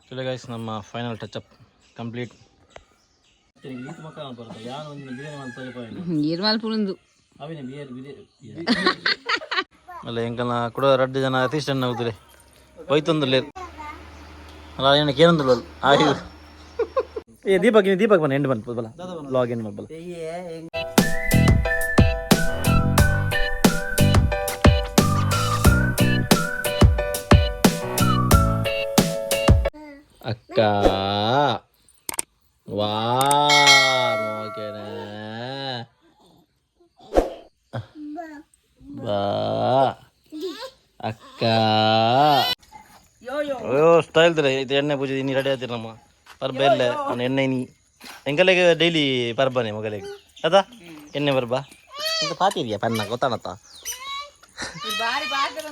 ಚಲೋ ಗೈಸ್, ನಮ್ಮ final touch up complete. ನೀರ್ಮಾಲ್ ಪುರುಂದು. ಅಲ್ಲ, ಎಂಕಲ್ನ ಕೂಡ ರಡ್ಡು ಜನ ಅಸಿಸ್ಟೆಂಟ್ ಹೋಗ್ತಾರೆ ಹೋಯ್ತೊಂದುಲ್ಲೇರ್. ಅಲ್ಲ, ಏನಕ್ಕೆ ಏನೊಂದುಲ್ಲ ಆಯ್. ಏ ದೀಪಕ್, ನೀ ದೀಪಕ್ ಬನ್ನ ಎಂಡ್ ಬನ್ ಬಲ ಲಾಗ್ ಇನ್ ಬಲ. ಅಕ್ಕ, ವಾ, ಓಕೆನಾ? ಬಾ ಅಕ್ಕ. ಅಯ್ಯೋ, ಸ್ಟೈಲ್ ತರ ಇದು. ಎಣ್ಣೆ ಪೂಜೆ ಇನ್ನು ರೆಡಿ ಆಯ್ತಿರ ನಮ್ಮ ಪರ್ಬ ಎಲ್ಲ. ಅವ್ನು ಎಣ್ಣೆ ನೀ ಎಂಕಲೆಗೆ ಡೈಲಿ ಪರ್ಬನೆ ಮಗಲಿಗೆ ಅದ ಎಣ್ಣೆ ಪರ್ಬ ಇಂತ ಪಾತಿರಿಯಾ ಪನ್ನ ಗೊತ್ತಾಣತ್ತ. ಬಾರಿ ಪಾತ್ರ.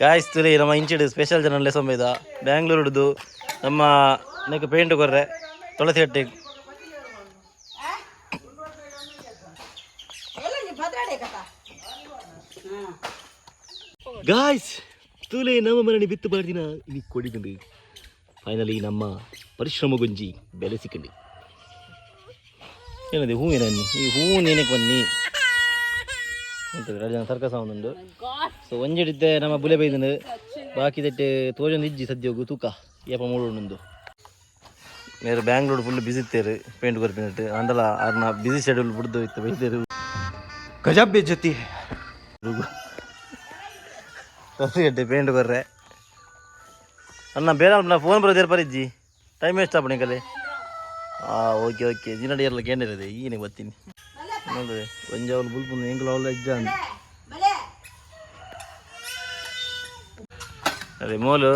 ಗಾಯ್ಸ್, ತುಲಿ ನಮ್ಮ ಇಂಚಿಡು ಸ್ಪೆಷಲ್ ಜನ ಲೆಸೊಂಬೇದ ಬ್ಯಾಂಗ್ಳೂರುಡ್ದು ನಮ್ಮ ನೆಕ್ ಪೇಂಟ್ ಕೊರ್ರೆ ತುಳಸಿ ಹಟ್ಟಿ. ಗಾಯ್ಸ್, ತುಲೆ ನಮ್ಮ ಮರಣಿ ಬಿತ್ತು ಬಾರ್ದಿನ ಇನಿ ಕೊಡಿದಂಡು. ಫೈನಲಿ ನಮ್ಮ ಪರಿಶ್ರಮ ಗುಂಜಿ ಬೆಲೆ ಸಿಕ್ಕಂಡು. ಏನದು ಹೂವಿನ ಈ ಹೂವು ಏನಕ್ಕೆ ಬನ್ನಿ ಜನ ಸರ್ಕಸ್ ಉಂಡು. ಸೊ ಒಂಜಿಡಿದ್ದೆ ನಮ್ಮ ಬುಲೆ ಬೈದಂಡು, ಬಾಕಿ ದಟ್ಟೆ ತೋಜೊಂದು ಇಜ್ಜಿ ಸದ್ಯೋಗು. ತೂಕ ಏಪ ಮೂಡುಂಡು. ಮೇರು ಬ್ಯಾಂಗ್ಳೂರ್ ಫುಲ್ ಬಿಸಿ ಇತ್ತೇರು ಪೇಂಟ್ ಕೊರ್ಪಿನಟ್ಟು. ಅಂಡಲ ಆರ್ನ ಬಿಸಿ ಶೆಡ್ಯೂಲ್ ಬಿಡ್ದು ಇತ್ತು ಬೈತೇರು. गजब बेइज्जती है. ಗಂಟೆ ಪೇಂಟ್ ಕೊರ್ರೆ ಅಣ್ಣ. ಬೇರೆ ನಾ ಫೋನ್ ಬರೋದು ಪರಿಜ್ಜಿ. ಟೈಮ್ ವೇಸ್ಟ್ ಆಪಣೆ ಕಲೆ. ಆ ಓಕೆ ಓಕೆ, ದಿನಡಿ ಎಲ್ಲ ಕೇಂದ್ರ ಈಗನೇ ಬರ್ತೀನಿ ನೋಡ್ರಿ. ಒಂಜಿ ಅವಳು ಬುಲ್ಪುಂದು, ಎಂಕುಲು ಅವಳು ಅಜ್ಜ ಅಂತ. ಅದೇ ಮೂಲು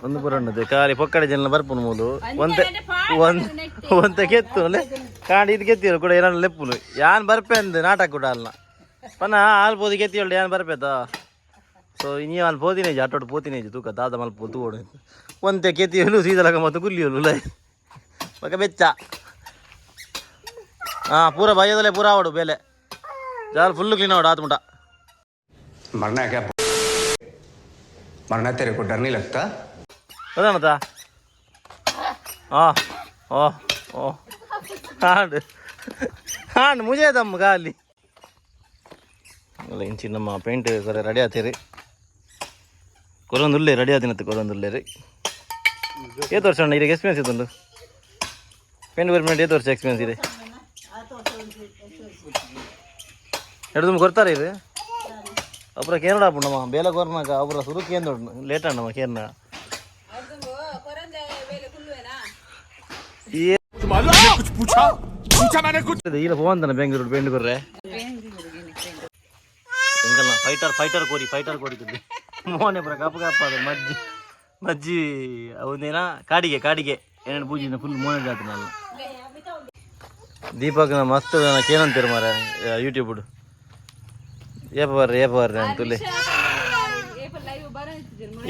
ಒಂದು ಪುರ ಉಂಡದೆ ಖಾಲಿ ಪೊಕ್ಕಡೆ ಜನ ಬರ್ಪುನು. ಮೂಲು ಒಂತೆ ಒಂದ್ ಒಂತೆ ಕೆತ್ತು ಅಲ್ಲೇ ಕಾಂಡಿ ಇದು ಕೆತ್ತಿರು ಕೂಡ ಏನಾರು ಲೆಪ್ಪುನು. ಯಾನ್ ಬರ್ಪೆ ಅಂದ್ ನಾಟಕ ಕೂಡ ಅಲ್ಲ ಪನ್ನ ಆಲ್ ಪೋದು ಕೆತ್ತಿಯೋಳು ಯಾನ್ ಬರ್ಪೇತ. ಸೊ ಇನಿ ಆಲ್ ಪೋತಿನೇಜಿ ಆಟೋಟು ಪೋತಿನೇಜಿ. ತೂಕ ದಾದ ಮಲ್ಪ ತೂವೋಡು. ಒಂತೆ ಕೆತ್ತಿಯೋಲು ಸೀದಲಕ ಮತ್ತು ಗುಲ್ಲಿಯೋಲು ಲೈ ಬೊಕ ಬೆಚ್ಚ. ಹಾಂ, ಪೂರ ಬಯ್ಯದಲ್ಲೇ ಪೂರ ಆವಡು ಬೇಲೆ ಜಾಲ್ ಫುಲ್ ಕ್ಲೀನ್ ಆವಡು ಆತ್ಮುಟ. मरना है क्या? मरना तेरे को डर नहीं लगता? ಅದಾನತ. ಆ ಓ ಓ ಹಾಡು ಹಾಡು ಮುಜೇದಮ್ಮ ಗಾಲಿ ಅಲ್ಲ. ಇಂಚಿ ನಮ್ಮ ಪೇಂಟ್ ಕೊರೆ ರೆಡಿ ಆತೀರಿ. ಕೊರೊಂದುಲ್ಲೆ ರೆಡಿ ಆದಿನತ್ತು ಕೊರೊಂದುಲ್ಲೆ ರೀ. ಏತ್ ವರ್ಷ ಅಣ್ಣ ಇರಿಗೆ ಎಕ್ಸ್ಪೀರಿಯನ್ಸ್ ಇತ್ತುಂಡು ಪೇಂಟ್ ಗೌರ್ಮೆಂಟ್? ಏತ್ ವರ್ಷ ಎಕ್ಸ್ಪೀರಿಯನ್ಸ್ ಇದೆ? ಎರಡು ತುಂಬ ಕೊಡ್ತಾರೆ ಇದು. ಅப்புறம் ಕೇರಳ ಪುಣ್ಣಮ್ಮ ಬೇಲೆ ಕೊರ್ನಾಕ ಅಪುರ ಸುರುಕಿ ಏನು ಲೇಟ್ ಅಣ್ಣಮ್ಮ ಕೇರಳ. ಈ कुछ पूछा? पूछा मैंने कुछ? ಇಲ್ಲ ಪೋವಂತಾನೆ ಬೆಂಗಳೂರು ಪೇಂಟ್ ಕೊರ್ರೆ. ಎಂಕಲ್ನ ಫೈಟರ್ ಫೈಟರ್ ಕೋರಿ ಫೈಟರ್ ಕೋರಿ ತುದ್ದಿ ಮೋನೆ ಪುರ ಕಪ್ಪು ಕಪ್ಪ ಮಜ್ಜಿ ಮಜ್ಜಿ ಅವನೇನ ಕಾಡಿಗೆ ಕಾಡಿಗೆ ಏನೇನು ಪೂಜೆ ಫುಲ್ ಮೋನೆ ಜಾತನಲ್ಲ. ದೀಪಕ್ ಮಸ್ತ್ ಕೇನಂತೀರ ಮಾರ ಯೂಟ್ಯೂಬ್. ಏಪ ಬರ್ರಿ, ಏಪ ಬರ್ರಿ ಅಂತುಲೆ.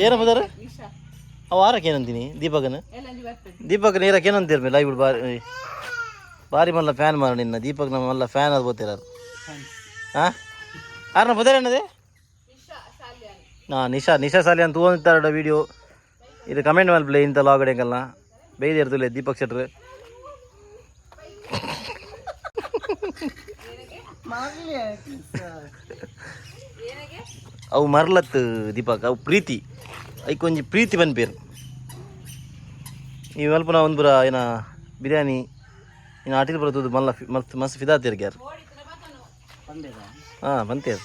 ಏನಪ್ಪ ಬದಾರ ಅವ ಆರಕ್ಕೆ ಏನಂತೀನಿ ದೀಪಕನ ದೀಪಕ್ ನೀರಕ್ಕೆ ಏನಂತೀರ ಲೈವ್. ಬಾರಿ ಬಾರಿ ಮಲ್ಲ ಫ್ಯಾನ್ ಮಾರ ನಿನ್ನ. ದೀಪಕ್ ನಮ್ಮ ಮಲ್ಲ ಫ್ಯಾನ್ ಅದು ಬೋತಿರಾರು. ಹಾಂ, ಆರ್ನ ಬದಾರ ಏನದೆ? ಹಾಂ, ನಿಶಾ ನಿಶಾ ಸಾಲಿ ಅಂತ ತೂವಂತಾರ ವಿಡಿಯೋ ಇದು ಕಮೆಂಟ್ ಮಲ್ಪಲೆ. ಇಂಥ ಲಾಗಡೆ ಎಂಕಲ್ನ ಬೈದಿರ್ತಲ್ಲ ದೀಪಕ್ ಶೆಟ್ರ್. ಅವು ಮರ್ಲತ್ ದೀಪಕ್, ಅವು ಪ್ರೀತಿ ಐಕ್ ಒಂಜಿ ಪ್ರೀತಿ ಪನ್ಪೇರು. ನೀವು ಮಲ್ಪುನ ಒಂದು ಪುರ ಏನ ಬಿರಿಯಾನಿ ಇನ್ನು ಅಟಿಲ್ ಪುರ ತೂದು ಮಲ್ಲ ಮಸ್ತ್ ಮಸ್ತ್ ಫಿದಾ ಯಾರು. ಹಾಂ, ಬಂತೇರು.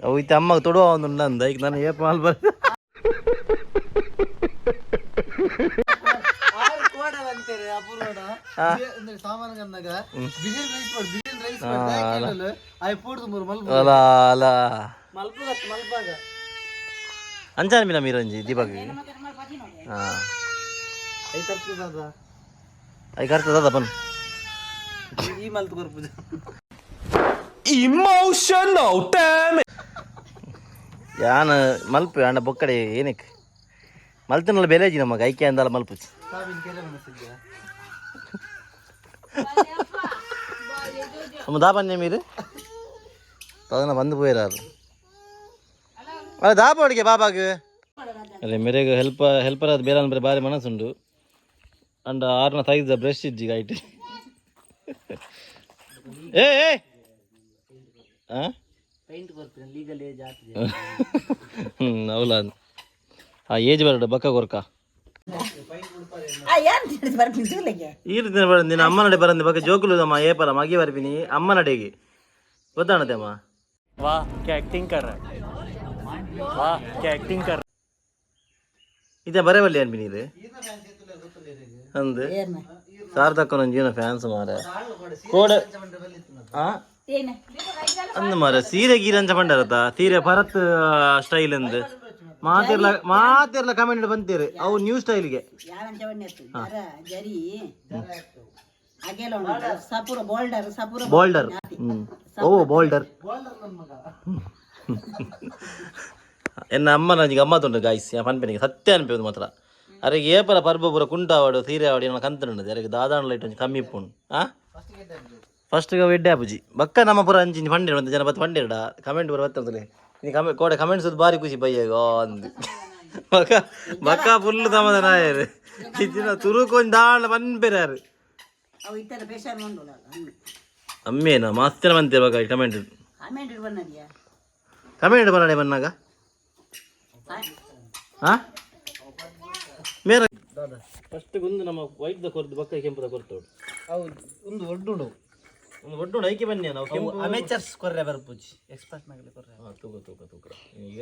ಅವು ಇತ್ತೆ ಅಮ್ಮಗ್ ತೊಡುವ ಒಂದು ಉಂಡು. ಐಕ್ ನಾನು ಏಪ ಮಲ್ಪ. ಅಲ್ಲ ಅಲ್ಲ, ಅಂಚಾನ ಮಿನ ಮೀರಂಜಿ ದೀಪಕ್. ಹಾಂ, I ಕರ್ತದ ಬನ್. ಈ ಮಲ್ತು ಕೊರ್ಪುಜ. Emotional damage. ಯಾನ್ ಮಲ್ಪು ಅಂಡ ಬೊಕ್ಕಡೆ ಏನಕ್ಕೆ ಮಲ್ತನಲ್ಲ ಬೆಲೇಜಿ ನಮಗೆ ಐಕೆ ಅಂದಲ್ಲ ಮಲ್ಪುಚಿ. ಸಾವಿನ ಕೆರೆ ಮನಸ್ಸಿದ್ಯಾ? ಅಮ್ಮ ದಾಪನ್ಯ ಮೀರು ಅದನ್ನ ಬಂದು ಪೋಯಿರಾರು. ಅಲ್ಲ ದಾಪ ಅಡಿಗೆ ಬಾಬಾಗ್. ಅದೇ ಮೇರೆಗೆ ಹೆಲ್ಪರ್ ಅದು ಬೇರೆ ಅಂದ್ರೆ ಬಾರಿ ಮನಸ್ಸುಂಡು. ಅಂಡ ಆರ್ನ ತೈದ ಬ್ರಷ್ ಇಜ್ಜಿ ಐಟ್. ಏ ಏ ಆ ಪೈಂಟ್ ಕೊರ್ಪಿನ ಲೀಗಲ್ ಏಜ್ ಆತಿದೆ. ಅವಲ ಆ ಏಜ್ ಬರಡು ಬಕ್ಕ ಕೊರ್ಕ. ಈ ರೀತಿ ಬರಂದಿ ಅಮ್ಮ ನಡೆ ಬರಂದಿ ಬಕ್ಕ ಜೋಕುಲು ಅಮ್ಮ ಏಪರ ಮಗಿ ಬರ್ಪಿನಿ ಅಮ್ಮ ನಡೆಗೆ ಗೊತ್ತಾಣತೆ ಅಮ್ಮ. ವಾಹ್ ಕ್ಯಾ ಆಕ್ಟಿಂಗ್ ಕರ್ ರಹಾ ಹೈ, ವಾಹ್ ಕ್ಯಾ ಆಕ್ಟಿಂಗ್ ಕರ್. ಇದೇ ಬರವಲ್ಲಿ ಅನ್ಪಿನಿ ಇದು ಅಂದು ಸಾರ್ಥಕ್ಕನ ಜೀವನ ಫ್ಯಾನ್ಸ್ ಮಾರ ಕೋಡೆ ಆ ಅಂದು ಮಾರ ಸೀರೆ ಗೀರೆ ಅಂಚ ಪಂಡರತ್ತ ಸೀರೆ ಭರತ್ ಸ್ಟೈಲ್ ಅಂದು ಮಾತಿರ್ಲ ಮಾತಿರ್ಲ ಕಮೆಂಟ್ ಬಂತೀರಿ ಅವು ನ್ಯೂ ಸ್ಟೈಲ್ಗೆ. ಜರಿ ಅಗೆಲ ಉಂಟು ಸಪುರ ಬೋಲ್ಡರ್ ಸಪುರ. ಬೋಲ್ಡರ್ ಓ ಬೋಲ್ಡರ್ ಎನ್ನ ಅಮ್ಮ ನನಗೆ ಗಮ್ಮತ್ ಉಂಟು ಗಾಯ್ಸ್. ಯಾ ಪನ್ಪೆನಿಗೆ ಸತ್ಯ ಅನ್ಪೇದು ಮಾತ್ರ. ಅರೆಗೆ ಏಪರ ಪರ್ಬ ಪೂರ ಕುಂಟ ಆವಡು ಸೀರೆ ಆವಡು ಏನ ಕಂತುಂಡು ಅರೆಗೆ ದಾದಾಣ ಲೈಟ್ ಒಂಜಿ ಕಮ್ಮಿ ಇಪ್ಪುಂಡು. ಆ ಫಸ್ಟ್ ಎಡ್ಡೆ ಆಪುಜಿ ಬಕ್ಕ ನಮ್ಮ ಪೂರ ಅಂಚಿನ ಫಂಡಿರ ಒಂದು ಜನ ಬತ್ತು ಫಂಡಿರಡ ಕಮೆಂಟ್ ಪೂರ ಬತ್ತಂತಲೇ ನೀ ಕಮೆ ಕೋಡೆ ಕಮೆಂಟ್ಸ್ ಬಾರಿ ಖುಷಿ ಬಯ್ಯಾಗ ಅಂದು ಬಕ್ಕ ಬಕ್ಕ ಫುಲ್ ಸಮಾಧಾನ ಆಯರು ಇಚ್ಚಿನ ತುರುಕೊಂದು ದಾಣ ಪನ್ಪೆರಾರು. ಅವು ಇತ್ತರ ಬೇಷಾರ್ ಉಂಡುಲ್ಲ. ಅಮ್ಮೇನ ಮಸ್ತಿನ ಬಂತೀರ ಬಕ್ಕ ಕಮೆಂಟ್. ಕಮೆಂಟ್ ಬಂದದಿಯಾ? ಕಮೆಂಟ್ ಬನ್ನಡೆ ಬನ್ನಾಗ ಹಾ ಮೇರ ಫಸ್ಟ್ ಗುಂದು ನಮ್ಮ ವೈಟ್ the ಕೊರ್ದು ಬಕ್ಕ ಕೆಂಪುದ ಕೊರ್ತೋಡು. ಅವು ಒಂದು ಒಡ್ಡುಂಡು. ಒಂದು ಒಡ್ಡು ಐಕೆ ಬನ್ನಿ ನಾವು ಕೆಂಪು. ಅಮೇಚರ್ಸ್ ಕೊರ್ರೆ ಬರ್ಪುಜಿ, ಎಕ್ಸ್ಪರ್ಟ್ ನಾಗಲೆ ಕೊರ್ರೆ. ಹಾ, ತೂಕ ತೂಕ ತೂಕ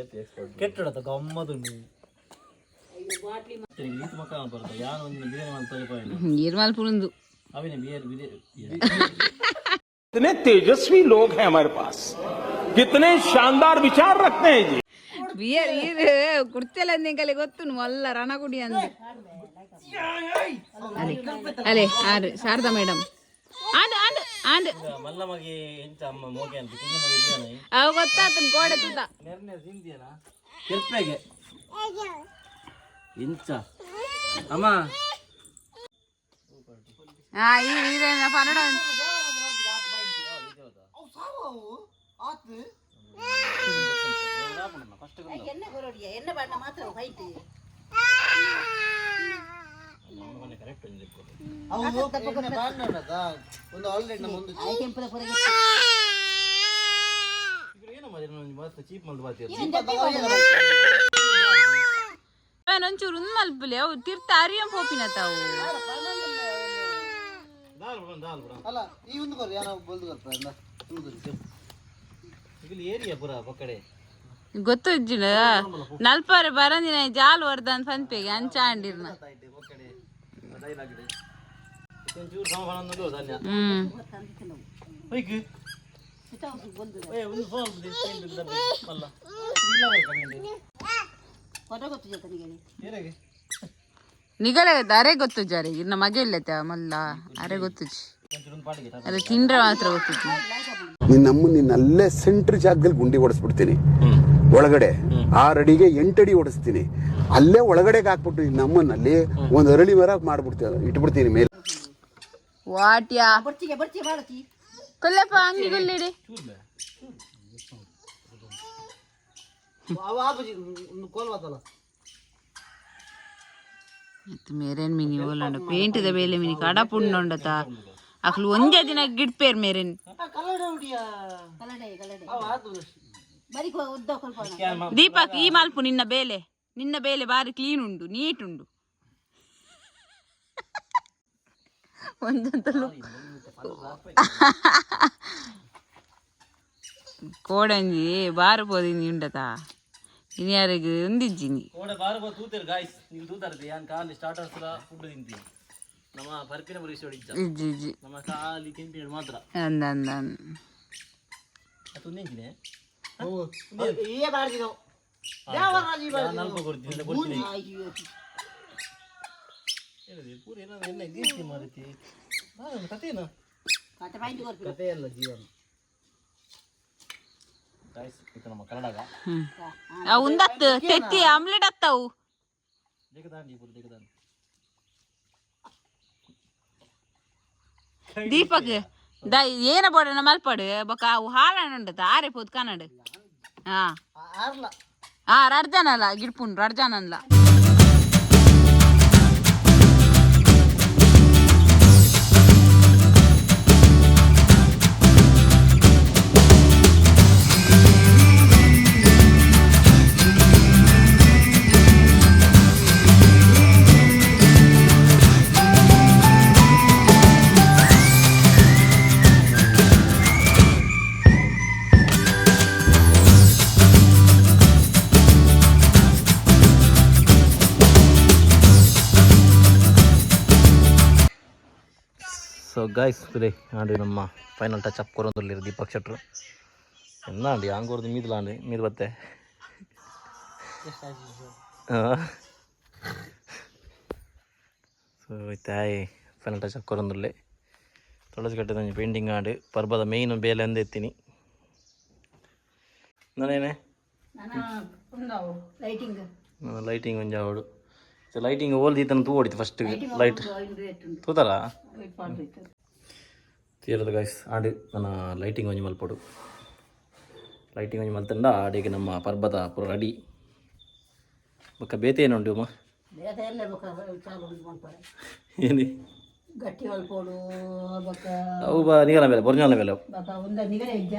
ಏತ್ ಎಕ್ಸ್ಪರ್ಟ್. ಕೆಟ್ಟಡತ ಗಮ್ಮದುಂಡು. ಈತ ಮಕ್ಕ ಬರ್ತದೆ ಯಾರು ಒಂದು ಬಿರಿಯಾನಿ ಮಾಡಿ ತೋರಿಪಾಯಿಲ್ಲ. ಇರ್ಮಲ್ ಪುರುಂದು. ಅವಿನ ಬಿಯರ್ ಬಿರಿಯಾನಿ. कितने तेजस्वी लोग हैं हमारे पास, कितने शानदार विचार रखते हैं जी. ಬಿಯರ್ ಈರ್ ಕುಡ್ತೆಲ್ಲ ನಿಂಕಲೆ ಗೊತ್ತು ಮಲ್ಲ ರಣಗುಡಿ ಅಂದ. ಅಲೆ ಅಲೆ ಆರು ಶಾರದಾ ಮೇಡಮ್ ಆಂಡ್ ಆಂಡ್ ಆಂಡ್. ಮಲ್ಲ ಮಗಿ ಎಂಚ ಅಮ್ಮ ಮೋಗೆ ಅಂತ ಕಿಂಜ ಮಗಿ ಇದೆಯಾ? ಅವ ಗೊತ್ತಾತನ್ ಕೋಡೆ ತೂತ. ನೆರ್ನೆ ತಿಂದಿಯನ ಕೆರ್ಪೆಗೆ ಇಂಚ ಅಮ್ಮ. ಆ ಈ ಈರೇನ ಪನ್ನಡ. ಎಣ್ಣೆ ಕೊರಡಿಯ ಎಣ್ಣೆ ಬಣ್ಣ ಮಾತ್ರ ವೈಟ್. ಒಂದು ಆಲ್ರೆಡಿ ನಮ್ಮ ಒಂದು ಕೆಂಪುದ ಪೊರಗೆ. ಏನು ಮಾರ್ರೆ, ಇನ್ನೊಂದು ಮಸ್ತ್ ಚೀಪ್ ಮಲ್ದು ಬಾತಿ. ಒಂಚೂರು ಉಂದ್ ಮಲ್ಪುಲೆ ಅವು ತಿರ್ತ ಅರಿಯಂ ಪೋಪಿನ ತಾವು. ದಾಲ್ ಬಿಡು, ದಾಲ್ ಬಿಡು. ಅಲ್ಲ ಈ ಒಂದು ಕೊರ್ರೆ ಯಾನ ಬಲ್ದು ಕೊರ್ಪ ಅಂದ ಒಂದು ಇಲ್ಲಿ ಏರಿಯಾ ಪೂರ ಪಕ್ಕಡೆ. ಗೊತ್ತು ಇಜ್ಜಿಡ ನಲ್ಪಾರೆ ಬರಂದಿನ ಜಾಲ್ ವರ್ದನ್ ಫನ್ಪೆಗೆ ಅಂಚ ಆಂಡಿರ್ನ. ಪಕ್ಕಡೆ ಡೈಲಾಗ್ ಒಂಚೂರು ಸಮ ಫಲ ಧನ್ಯ. ಹೋಯ್ಕು ಏ ಒಂದು ಫೋನ್ ಮಲ್ಲ ಇಲ್ಲ ಕಮೆಂಟ್. ಫೋಟೋ ಗೊತ್ತು ಜೊತೆಗೆ. ಏನಾಗೆ? ನಿಗಲ ಅರೆ ಗೊತ್ತು ಜಾರಿ ಇನ್ನ ಮಗೆ ಇಲ್ಲತೆ ಮಲ್ಲ ಅರೆ ಗೊತ್ತುಜಿ. ಒಂಚೂರು ಒಂದು ಪಾಟಿಗೆ ಅರೆ ತಿಂಡ್ರೆ ಮಾತ್ರ ಗೊತ್ತುಜಿ. ನಿನ್ನಮ್ಮ ನಿನ್ನ ಅಲ್ಲೇ ಸೆಂಟ್ರ್ ಜಾಗದಲ್ಲಿ ಗುಂಡಿ ಹೊಡೆಸ್ಬಿಡ್ತೀನಿ. ಒಳಗಡೆ 6 ಅಡಿಗೆ 8 ಅಡಿ ಹೊಡೆಸ್ತೀನಿ. ಅಲ್ಲೇ ಒಳಗಡೆಗೆ ಹಾಕ್ಬಿಟ್ಟು ನಿನ್ನಮ್ಮನಲ್ಲಿ ಒಂದು ಅರಳಿ ಮರ ಮಾಡ್ಬಿಡ್ತೀನಿ, ಇಟ್ಬಿಡ್ತೀನಿ ಮೇಲೆ. ವಾಟ್ಯಾ. ಬರ್ಚಿಗೆ ಬರ್ಚಿಗೆ ಬಾಳತಿ. ಕೊಲ್ಲಪ್ಪ ಅಂಗಿ ಗುಲ್ಲಿಡಿ. ಅವು ಆಪುಜಿ ಒಂದು ಕೋಲ್ ಬಾತಲ್ಲ. ಮೇರೇನ್ ಮಿನಿ ಓಲಂಡ ಪೇಂಟದ ಬೇಲೆ ಮಿನಿ ಕಡ ಪುಂಡೊಂಡತ ಅಕ್ಲು ಒಂದೇ ದಿನ ಗಿಡ್ಪೇರ್ ಮೇರೇನ್. ಕಲ್ಲಡೆ ಉಡಿಯಾ. ಕಲ್ಲಡೆ ಕಲ್ಲಡೆ. ಅವು ಆತು. ಬರಿ ಉದ್ದ ಕೊಲ್ಪ. ದೀಪಕ್ ಈ ಮಲ್ಪು ನಿನ್ನ ಬೇಲೆ, ನಿನ್ನ ಬೇಲೆ ಬಾರಿ ಕ್ಲೀನ್ ಉಂಡು ನೀಟ್ ಉಂಡು ಒಂದಂತ ಕೋಡಂಜಿ ಬಾರು ಪೋದಿನಿ ಉಂಡತ ಇನ್ಯಾರಿಗೆ ಒಂದಿಜ್ಜಿನಿ. ಕೋಡೆ ಬಾರ ಬೋ ತೂತೇರು ಗಾಯ್ಸ್ ನೀವು ತೂತಾರ್ದೆ ಯಾನ್ ಖಾಲಿ ಸ್ಟಾರ್ಟರ್ಸ್ ಲ ಫುಡ್ ತಿಂತೀನಿ ನಮ್ಮ ಪರ್ಪಿನ ಬರೀ ಇಜ್ಜ. ಇಜ್ಜಿ ಇಜ್ಜಿ. ನಮ್ಮ ಖಾಲಿ ತಿಂತೀನಿ ಮಾತ್ರ. ಅಂದ ಅಂದ ಅಂದ. ಅದು ನಿಂಚಿನೆ. ಏ ಬಾರ್ದಿನೋ ನಾಲ್ಕು ಕೊಡ್ತೀನಿ ಕೊಡ್ತೀನಿ ಹೇಳಿದೆ ಪೂರ ಏನಾದ್ರು ಎಣ್ಣೆ ಗೀರ್ತಿ ಮಾರೈತಿ ಕಥೆನಾ? ಕತೆ ಪಾಯಿಂಟ್ ಕೊರ್ಪಿನ. ಕತೆ ಅಲ್ಲ ಜೀವನ. ಗಾಯ್ಸ್ ಇದು ನಮ್ಮ ಕನ್ನಡಗ. ಅವು ಉಂದತ್ತು ತೆತ್ತಿ ಆಮ್ಲೆಟ್ ಅತ್ತವು. ದೇಖದಾಂಡಿ ಪೂರ ದೇಖದಾಂಡಿ. ದೀಪಕ್. The ಏನ ಬೋಡನ ಮಲ್ಪಡು ಬೊಕ ಅವು ಹಾಳಾನುಂಡತ ಆರೆ ಪೋದು ಕನ್ನಡ. ಹಾ ಹಾ, ರಡ್ ಜನ ಅಲ್ಲ ಗಿಡ್ಪುನ್ ರಡ್ ಜನ ಅಲ್ಲ. ಸೊ ಗಾಯ್ಸ್, ತುಲೆ ಆಂಡಿ ನಮ್ಮ ಫೈನಲ್ ಟಚ್ ಅಪ್ ಕೊರೊಂದುಲ್ಲೆರ್ ದೀಪಕ್ ಶೆಟ್ರು. ಎನ್ನ ಅಂಡಿ ಆಂಗೋರ್ದು ಮೀದ್ಲ ಅಂಡಿ ಮೀದ್ ಬತ್ತೆ. ಸೊ ಇತ್ತೆ ಆಯೆ ಫೈನಲ್ ಟಚ್ ಅಪ್ ಕೊರೊಂದುಲ್ಲೆ. ತುಳಸಿ ಕಟ್ಟೆದ ಒಂಜಿ ಪೇಂಟಿಂಗ್ ಆಂಡ್. ಪರ್ಬದ ಮೇಯ್ನ್ ಬೇಲೆ ಅಂದ್ ಎತ್ತೀನಿ ನಾನೇನೆ. ಲೈಟಿಂಗ್. ಲೈಟಿಂಗ್ ಒಂಜಿ ಆವಡು. ಲೈಟಿಂಗ್ ಓಲ್ ದೀತನ ತೂ ಹೊಡಿತು ಫಸ್ಟ್ ಲೈಟ್ ತೂತಾರ ತೀರದ ಗಾಯ್ಸ್. ಆಂಡ್ ನನ್ನ ಲೈಟಿಂಗ್ ಒಂಜಿ ಮಲ್ಪೊಡು. ಲೈಟಿಂಗ್ ಒಂಜಿ ಮಲ್ತಂಡ ಆಡೆಗೆ ನಮ್ಮ ಪರ್ಬದ ಪೂರ ರೆಡಿ. ಬೊಕ್ಕ ಬೇತೆ ಏನುಂಡು ಉಮ್ಮ? ಬೇತೆ ಎಲ್ಲ ಬೊಕ ಚಾಲು ಮಲ್ಪರೆ. ಏನಿ? ಗಟ್ಟಿ ಮಲ್ಪೊಡು ಬೊಕ. ಅವು ಬಾ ನೀಗಲ ಮೇಲೆ ಬೊರ್ಜಾಲ ಮೇಲೆ. ಬೊಕ ಒಂದ ನಿಗಡೆ ಇಜ್ಜ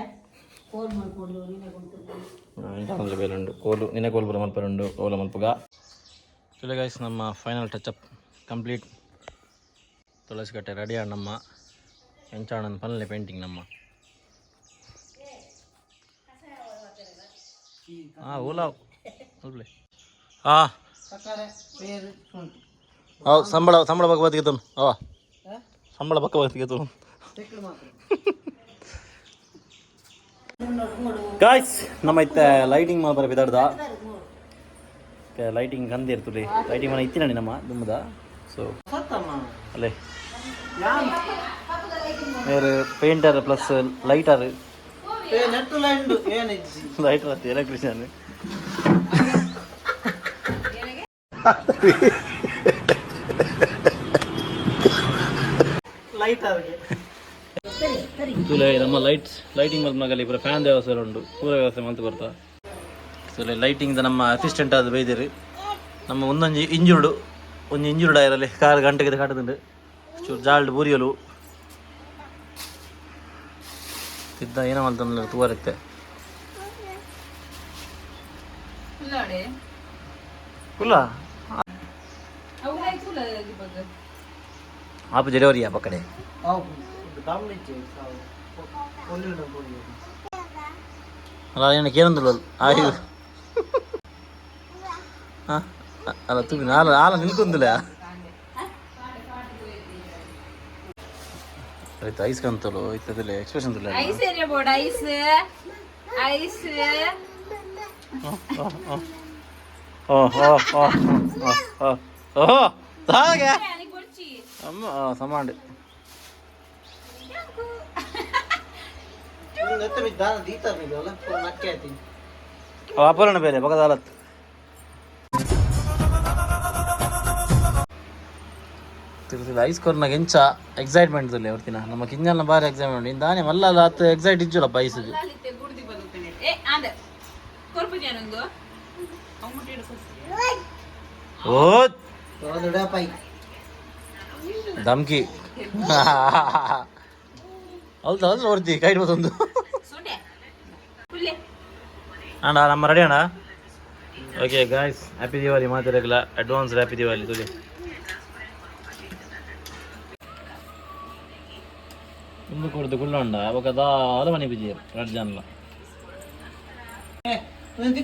ಕೋಲ್ ಮಲ್ಪೊಡು ನಿನೆ ಉಂಟು. ಇಂಚಾಂದ್ರೆ ಬೇಲೆ ಉಂಡು. ಕೋಲು ನಿನೆ ಕೋಲು ಪೂರ ಮಲ್ಪರೆ ಉಂಡು. ಓಲ ಮಲ್ಪುಗ. ಚಲೋ ಗಾಯ್ಸ್, ನಮ್ಮ ಫೈನಲ್ ಟಚ್ ಅಪ್ ಕಂಪ್ಲೀಟ್. ತುಳಸಿ ಕಟ್ಟೆ ರೆಡಿ ಆಂಡ್. ನಮ್ಮ ಎಂಚಾಣನ್ ಪನ್ಲೆ ಪೇಂಟಿಂಗ್ ನಮ್ಮ. ಹಾಂ, ಓಲಾ ಅಲ್ಪ್ಲೆ. ಹಾಂ, ಹೌದು, ಸಂಬಳ ಸಂಬಳ ಬಕ್ಕ ಬತ್ತಿಗೆ ತೋನು. ಅವ ಸಂಬಳ ಬಕ್ಕ ಬತ್ತಿಗೆ ತೋನು. ಗಾಯ್ಸ್, ನಮ್ಮ ಇತ್ತೆ ಲೈಟಿಂಗ್ ಮಲ್ಪರೆ ಬಿದಾಡ್ದ. ಲೈಟಿಂಗ್ ಕಂದಿ ಇರ್ತದೆ. ಲೈಟಿಂಗ್ ಮನೆ ಇತ್ತಿನ ನಮ್ಮ ದುಮ್ಮದ. ಸೊ ಅಲ್ಲೇ ಬೇರೆ ಪೇಂಟರ್ ಪ್ಲಸ್ ಲೈಟರ್ ಲೈಟರ್ ಅತ್ತೆ ಎಲೆಕ್ಟ್ರಿಷಿಯನ್. ತುಲೆ ನಮ್ಮ ಲೈಟ್ಸ್ ಲೈಟಿಂಗ್ ಮಲ್ಪನಾಗಲಿ ಪೂರ ಫ್ಯಾನ್ ವ್ಯವಸ್ಥೆ ಉಂಟು. ಪೂರ ವ್ಯವಸ್ಥೆ ಮಲ್ತು ಬರ್ತಾ. ಸೊ ಲೈಟಿಂಗ್ ನಮ್ಮ ಅಸಿಸ್ಟೆಂಟ್ ಆದ ಬೈದಿರಿ. ನಮ್ಮ ಒಂದೊಂಜಿ ಇಂಜುರ್ಡು, ಒಂಜಿ ಇಂಜುರ್ಡ್ ಆಯಿರಲ್ಲಿ ಕಾರ್ ಗಂಟೆಗೆ ಕಾಟದುಂಡು. ಚೂರು ಜಾಲ್ಡ್ ಬೂರಿಯಲು ತಿದ್ದ ಏನ ಮಲ್ತಂದ್ರೆ ತೂವರಿತ್ತೆ. ನೋಡಿ. ಕುಲ್ಲ. ಅವು ಆಯ್ತು ದೀಪಕ್. ಆಪು ಜರಿವರಿಯಾ ಪಕ್ಕಡೆ. ಅಲ್ಲ, ಏನಕ್ಕೆ ಏನಂದ್ರು ಆಯು. ಹಾಂ, ಅಲ್ಲ, ತುಗಿ ನಾಲ ಆಲ ನಿಲ್ಕೊಂದಿಲ್ಲ. ಆಯ್ತು, ಐಸ್ ಕಂತಲು ಇತ್ತದಿಲ್ಲ expression. Ice area board ice ice. ಓ ಓ ಓ ಓ ಓ ತಾಗೆ ಅಮ್ಮ ಸಮಾಂಡ್. ವಾಪರಣ ಬೇರೆ ಬಗದ ಹಾಲತ್ ತಿರ್ಸಿಲ್ಲ. ಐಸ್ ಕೊರ್ನಾಗ ಎಂಚ ಎಕ್ಸೈಟ್ಮೆಂಟ್ ತುಲ್ಲೆ ಹೊರ್ತಿನ. ನಮ್ಮ ಕಿಂಜಲ್ನ ಬಾರಿ ಎಕ್ಸೈಟ್ಮೆಂಟ್. ಇನ್ನು ದಾನೆ ಮಲ್ಲ ಅಲ್ಲ ಅತ್ತು ಎಕ್ಸೈಟ್ ಇಜ್ಜುಲಪ್ಪ ಐಸ್ಗೆ. ಏ ಆಂದ ಕೊರ್ಪು ಜನಂದು. ಓ ಧಮ್ಕಿ ಹೌದು ಹೌದು, ಹೊರ್ತಿ ಕೈ ಒಂದು. ಸುಂಡೆ ಪುಲ್ಲೆ. ಅಣ್ಣ, ನಮ್ಮ ರೆಡಿ ಅಣ್ಣ. ಓಕೆ ಗಾಯ್ಸ್, ಹ್ಯಾಪಿ ದಿವಾಲಿ ಮಾತಾಡಲ್ಲ. ಅಡ್ವಾನ್ಸ್ ಹ್ಯಾಪಿ ದಿವಾಲಿ ತುಲಿ. ಒಂದು ಕೊಡ್ದು ಕುಳ್ಳಂಡ ಅವಾಗ ದಾಲ ಮನೆ ಬಿಜಿ ಎರಡು ಜನಲ. ಬಂದ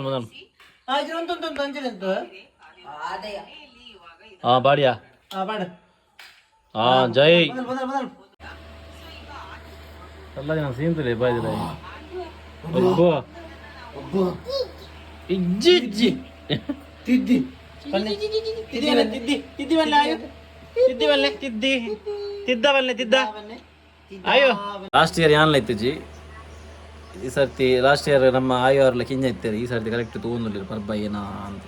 ಬಂದ. ಹಾ, ಬಾಡಿಯಾ. ಹಾ, ಜೈ ಎಲ್ಲ ದಿನ ಸೀನ್ತಲೆ ಬಾಯ್ದಿಲ್ಲ. ಒಬ್ಬ ಇಜ್ಜಿ ಇಜ್ಜಿ ತಿದ್ದಿ ತಿದ್ದಿ ತಿದ್ದಿ ತಿದ್ದಿ ಬಲ್ಲೆ ಆಯು ತಿದ್ದಿ ಬಲ್ಲೆ ತಿದ್ದಿ ತಿದ್ದ ಬಲ್ಲೆ ತಿದ್ದ ಅಯ್ಯೋ, ಲಾಸ್ಟ್ ಇಯರ್ ಯಾನ್ಲ ಇತ್ತುಜಿ. ಈ ಸರ್ತಿ ಲಾಸ್ಟ್ ಇಯರ್ ನಮ್ಮ ಆಯೋ ಅವ್ರಲ್ಲ ಕಿಂಜ ಇತ್ತಾರೆ. ಈ ಸರ್ತಿ ಕರೆಕ್ಟ್ ತಗೊಂಡಿಲ್ಲ ಪರ್ಬ ಏನ ಅಂತ.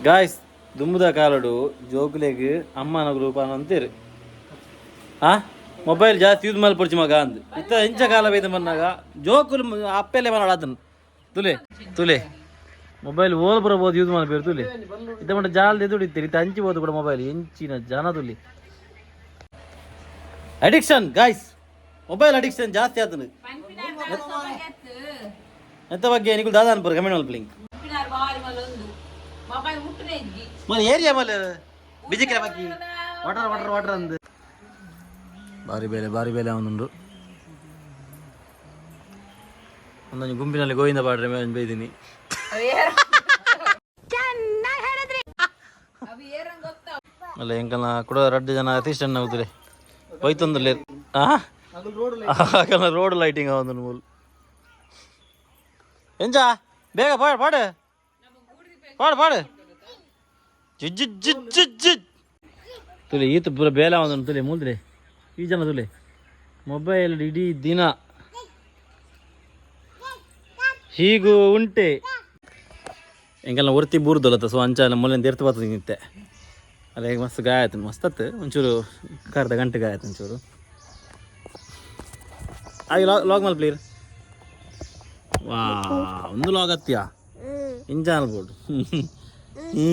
Guys ದುಮ್ಮುದ ಕಾಲಡು ಜೋಕುಲೆಗ್ ಅಮ್ಮನ ಗ್ರೂಪ್ ಅಂತೀರಿ. ಆ ಮೊಬೈಲ್ ಜಾಸ್ತಿ ಯೂಸ್ ಮಲ್ಪೊಡ್ಚಿ ಮಗ ಅಂದ್. ಇತ್ತ ಇಂಚ ಕಾಲ ಬೈದ ಮನ್ನಾಗ ಜೋಕುಲು ಅಪ್ಪೆಲೆ ಮನಾಡ ಅದನ್ ತುಲೆ ತುಲೆ ಮೊಬೈಲ್ ಓಲ್ ಬರಬಹುದು ಯೂಸ್ ಮಾಡ್ಬೇರು ತುಲೆ. ಇತ್ತ ಮಟ್ಟ ಜಾಲ್ದ ಎದುರು ಇತ್ತೀರಿ, ಇತ್ತ ಹಂಚಿಬೋದು ಕೂಡ ಮೊಬೈಲ್ ಎಂಚಿನ ಜನ ತುಲಿ. Addiction guys, mobile addiction ಜಾಸ್ತಿ ಆತನು. ಎಂತ ಬಗ್ಗೆ ನಿಕುಲ್ ದಾದಾ ಅನ್ಪುರ ಕಮೆಂಟ್ ಮಲ್ಪಲಿಂಗ್. ಮನೆ ಏರಿಯಾ ಮಲ್ಲ ಬಿಜಿಕ್ರೆ ಬಾಕಿ water water water ಅಂದು ಬಾರಿ ಬೇಲೆ ಬಾರಿ ಬೇಲೆ ಅವನುಂಡು. ಒಂದೊಂದು ಗುಂಪಿನಲ್ಲಿ ಗೋವಿಂದ ಪಾಡ್ರೆ ಮೇಲೆ ಬೈದೀನಿ. ಅಲ್ಲ ಎಂಕಲ್ನ ಕೂಡ ರಡ್ಡು ಜನ ಅಸಿಸ್ಟೆಂಟ್ ಹೋಗ್ತಾರೆ ಹೋಯ್ತೊಂದು. ಆ ರೋಡ್ ಲೈಟಿಂಗ್ ಅವನು ಮೂಲು. ಎಂಜ ಬೇಗ ಪಾಡು ಪಾಡು ಪಾಡು ಪಾಡು. ಜಿಜ್ ಜಿಜ್ ಜಿಜ್ ಜಿಜ್ ತುಲೆ ಈತ ಪೂರ ಬೇಲೆ ಅವನು ತುಲೆ ಮೂಲ್ದ್ರೆ ಈ ಜನ ತುಲೆ ಮೊಬೈಲ್ ಇಡೀ ದಿನ ಹೀಗೂ ಉಂಟೆ. ಎಂಕೆಲ್ಲ ಒರ್ತಿ ಬೂರ್ದೊಲತ್ತ ಸೊ ಅಂಚ ಮೊನ್ನೆ ದೇರ್ತು ಬರ್ತದೆ ನಿತ್ತೆ. ಅಲ್ಲ ಈಗ ಮಸ್ತ್ ಗಾಯ ಆಯ್ತು, ಮಸ್ತ್ ಆತು, ಒಂಚೂರು ಕರ್ದ ಗಂಟೆ ಗಾಯ ಆಯ್ತು ಒಂಚೂರು. ಹಾಗೆ ಲಾಗ್ ಲಾಗ್ ಮಲ್ಪ್ಲೀರ್. ವಾ ಒಂದು ಲಾಗ್ ಹತ್ತಿಯಾ ಇಂಜ ಅನ್ಬೋದು. ಹ್ಞೂ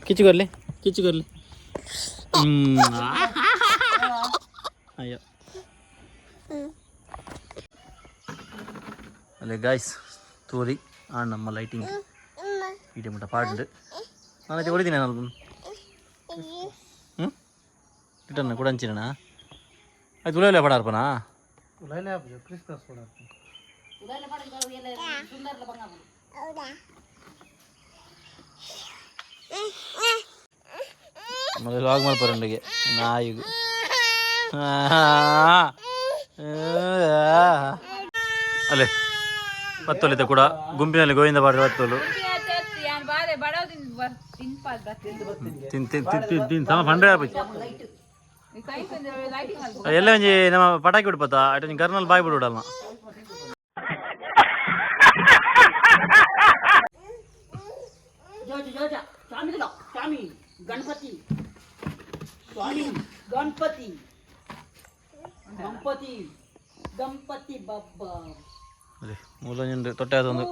ಕಿಚ್ಚುಕೊರ್ಲಿ ಕಿಚ್ಚುಕೊರ್ಲಿ. ಹ್ಞೂ ಅಯ್ಯೋ ಅಲ್ಲೇ ಗಾಯ್ಸ್ ತೋರಿ ಆ ನಮ್ಮ ಲೈಟಿಂಗ್ ಇಡೀ ಮುಟ್ಟ ಪಾಡ್ದು. ನಾನು ಹೊಡಿದ್ದೀನಿ ನಾನು. ಹ್ಞೂ ರಿಟರ್ನ್ ಕೂಡ ಹಂಚಿನ ಆಯ್ತು. ಉಲೈಲೆ ಪಡಾರ್ಪನಾ ಮೊದಲು ಲಾಗ್ ಮಲ್ಪರಂಡಿಗೆ ನಾಯಿಗು. ಅಲ್ಲೇ ಬತ್ತೊಲಿತ ಕೂಡ ಗುಂಪಿನಲ್ಲಿ ಗೋವಿಂದ ಪಾಡ್ರೆ ಬತ್ತೋಲು. ತಿನ್ ತಿನ್ ತಿನ್ ತಿನ್ ತಿನ್ ಸಮ ಪಂಡ್ರೆ ಆಪುಜಿ. ಎಲ್ಲ ಒಂಜಿ ನಮ್ಮ ಪಟಾಕಿ ಬಿಡ್ಪತ್ತ ಅಟ್ ಗರ್ನಲ್ಲಿ ಬಾಯ್ ಬಿಡುಡಲ್ಲ. ಸ್ವಾಮಿ ಗಣಪತಿ ಸ್ವಾಮಿ ಗಣಪತಿ ಗಣಪತಿ ಗಣಪತಿ ಬಬ್ಬ. ಮೂಲೊಂಜಿ ತೊಟ್ಟೆ ಅದೊಂದು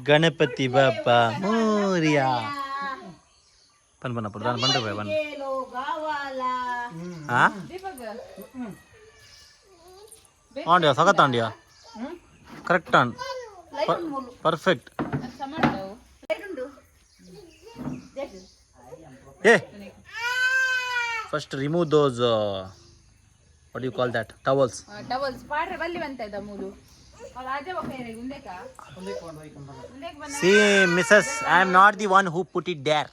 ಗಣಪತಿ ಬಾಪ್ಪ ಮೋರಿಯಾ. ಪನ್ ಪನ್ನ ಪುಡ್ದಾನ ಬಂದ್ರೆ ಬನ್. ಹಾ ಆಂಡಿಯಾ ಸಖತ್ ಆಂಡಿಯಾ, correct and perfect. ಏ first remove those what you call that towels. Towels ಪಾಡ್ರೆ ಬಲ್ಲಿ ಬಂತ ಮೂಲು. See, Mrs. I am not the one who put it there.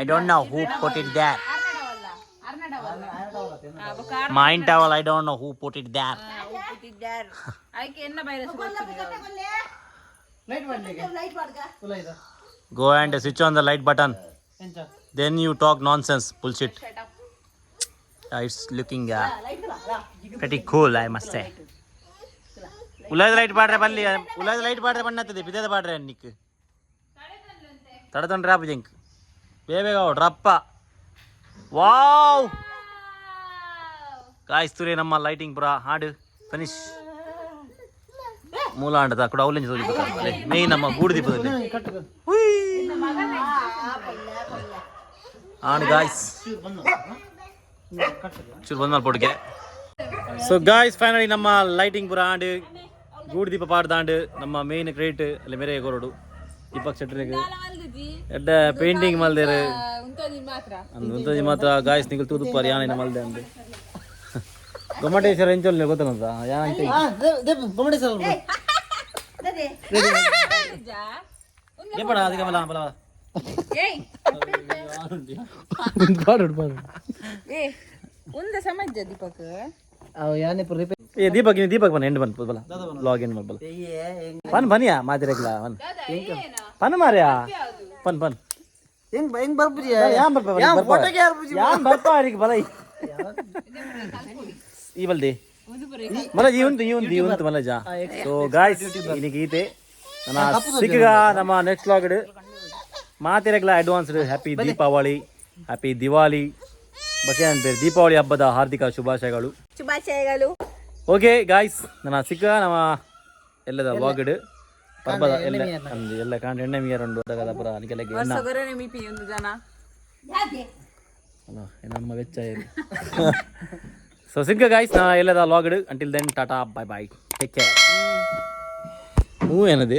I don't know who put it there. Mine towel, I don't know who put it there. Go and switch on the light button. Then you talk nonsense, bullshit. It's looking pretty cool, I must say. ಉಲಾದ light ಪಾಡ್ರೆ ಬಲ್ಲಿ, ಉಲಾದ light ಪಾಡ್ರೆ ಬಣ್ಣತ್ತದೆ ಬಿದ್ದದ ಪಾಡ್ರೆ Nick ತಡತೊಂಡ್ರೆ app zinc ಬೇಗ ಬೇಗ ರಪ್ಪ. ವಾವ್ ಕಾಯಿಸ್ತುರಿ ನಮ್ಮ lighting ಪುರ ಹಾಡು finish. ಮೂಲ ಆಂಡದ ಕೂಡ ಅವಲಿಂಜ ತೋಜಿ main ನಮ್ಮ ಗೂಡು ದೀಪದಲ್ಲಿ ಆಂಡ್ ಗಾಯ್ಸ್ ಚೂರು ಬಂದ್ ಮಲ್ಪೊಡ್ಗೆ. So guys finally ನಮ್ಮ ಲೈಟಿಂಗ್ ಪುರ ಆಂಡ್ ಗೂಡು ದೀಪ ಪಾಡ್ದಾಂಡ್. ನಮ್ಮ ಮೇನ್ ಕ್ರೆಡಿಟ್ ಅಲ್ಲಿ ಮೇರೆ ಕೊರಡು ದೀಪಕ್ ಶೆಟ್ಟರಿಗೆ. ಎಡ್ಡೆ ಪೇಂಟಿಂಗ್ ಮಲ್ದೇರು ಅಂದು ಮಾತ್ರ. ಗಾಯ್ಸ್ ನಿಗಲ್ ತೂದುಪ್ಪಾರ್ ಯಾನ ಮಲ್ದೆ ಅಂದು. ಗೊಮ್ಮಟೇಶ್ವರ ಎಂಚೊಲ್ಲೆ ಗೊತ್ತನಂತ ಯಾನ. ಎಪ್ಪಡ ಅದಕ್ಕೆ ಬಲ ಬಲ ಪಾಡು ಪಾಡು. ಏ ಉಂದ ಸಮಜ್ಜ ದೀಪಕ್. ಅವು ಯಾನೆ ರಿಪೇರಿ. ಏ ದೀಪಕ್, ಇನಿ ದೀಪಕ್ ಬನ್ನ ಎಂಡ್ ಬನ್ ಬಲ ಲಾಗ್ ಎಂಡ್ ಬಲ ಪನ್ ಬನಿಯಾ ಮಾತಿರಕ್ಲ ಪನ್ ಪನ್ ಮಾರ್ಯಾ ಪನ್ ಪನ್. ಹೆಂಗ್ ಹೆಂಗ್ ಬರ್ಪುಜಿ? ಯಾನ್ ಬರ್ಪ? ಫೋಟೋಗೆ ಯಾರ್? ಯಾನ್ ಬರ್ಪ ಅರಿಗೆ ಬಲ ಈ ಬಲ್ದಿ ಮಲಜ್ ಈ ಉಂತು ಈ ಉಂತು ಈ ಉಂತು ಮಲಜ. ಸೊ ಗಾಯ್ಸ್, ಇನ್ನಿಗೆ ಈತೆ ನನ್ನ ಸಿಕ್ಕಗ ನಮ್ಮ ನೆಕ್ಸ್ಟ್ ಲಾಗ್. ಮಾತಿರಗ್ಲ advanced happy Deepavali, happy Diwali ಬಕೆ ಅನ್ಪೇರು. ದೀಪಾವಳಿ ಹಬ್ಬದ ಹಾರ್ದಿಕ ಶುಭಾಶಯಗಳು. ಶುಭಾಶಯಗಳು. ಓಕೆ ಗಾಯ್ಸ್, ನನ್ನ ಸಿಕ್ಕ ನಮ್ಮ ಎಲ್ಲದ ವ್ಲಾಗ್ ಪರ್ಬದ ಎಲ್ಲ ಅಂದು ಎಲ್ಲ ಕಾಂಡ ಎಣ್ಣೆ ಮೀಯರ್ ಉಂಡು ಅದಗದ ಪುರ ಅನಿಕೆಲೆಗೆ ಎಣ್ಣ. ವರ್ಷಗೊರನೆ ಮಿಪಿ ಒಂದು ಜನ. ಅಲ್ಲ, ನಮ್ಮ ವೆಚ್ಚ. ಸೊ ಸಿಕ್ಕ ಗಾಯ್ಸ್ ನಾ ಎಲ್ಲದ vlog. Until then, tata, bye bye, take care. ಹ್ಞೂ ಏನದೆ.